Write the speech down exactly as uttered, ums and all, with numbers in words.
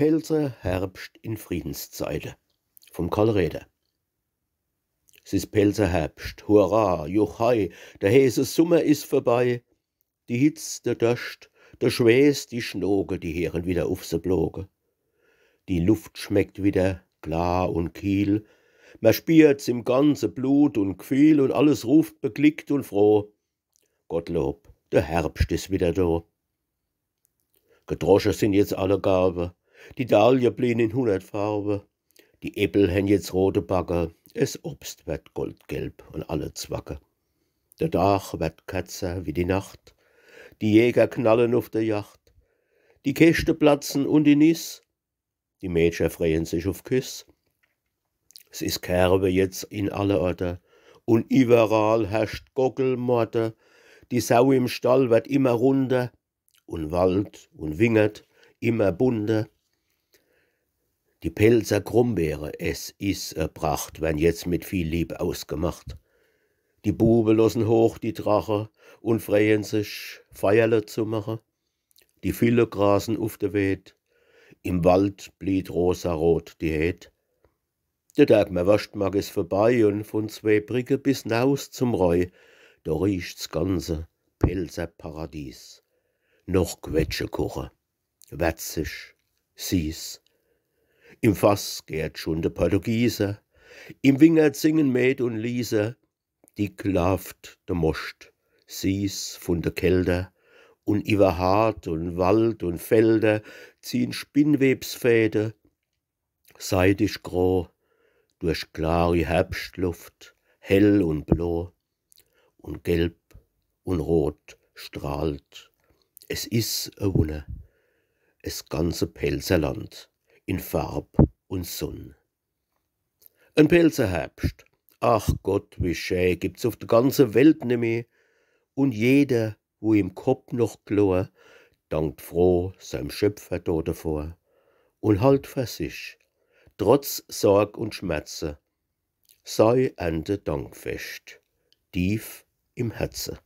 Pälzer Herbscht in Friedenszeite vum Karl Räder. S is Pälzer Herbscht, hurra, juchhei, der heeße Summer is vorbei. Die Hitz, der Dorscht, der Schweeß, die Schnoke, die heeren wieder uf se bloke. Die Luft schmeckt wieder klar un kiehl. Mer spiert's im ganze Blut un Gfiehl un alles ruft beglickt un froh: Gottlob, der Herbscht is wieder do. Gedrosche sin jetzt alle Garwe, die Dahlje bliehe in hunnert Farwe, die Äppel hen jetzt rote Backe, es Obst werd goldgelb un alle Zwacke. Der Dag werd kerzer wie die Nacht, die Jäger knallen uf de Jacht, die Keschte platzen un die Niss, die Mädcher freien sich uf Kiss. S is Kerwe jetzt in alle Orte un iwwerall herrscht Gockelmorde. Die Sau im Stall werd immer runder un Wald un Wingert immer bunter. Die Pälzer Grumbeere, es is e Pracht, wern jetzt mit viel Lieb ausgemacht. Die Buwe lossen hoch die Drache un freien sich, Feierle zu mache. Die Fille grasen uf de Weed, im Wald blieht rosarot die Heed. Der Dagmar Worschtmarkt is vorbei un vun Zweebrigge bis naus zum Rhei, do riecht's ganze Pälzer Paradies noch Quetschekuche, werzig, sieß. Im Fass gärt schun de Portugieser, im Wingert singen Mäd un Lieser, dick laaft de Moscht, sieß vun de Kälter, un iwwer Haardt un Wald un Felder ziehn Spinnwebsfäde, seidig gro, durch klari Herbschtluft, hell un blo, un gelb un rot strahlt. Es is e Wunner, es ganze Pälzer Land in Farb un Sunn. En Pälzer Herbscht, ach Gott, wie schä, gibt's uf de ganze Welt nimmi. Un jeder, wu im Kopp noch klor, dankt froh seim Schöpfer do devor un halt fer sich, trotz Sorg un Schmerze, sei Erntedankfescht tief im Herze.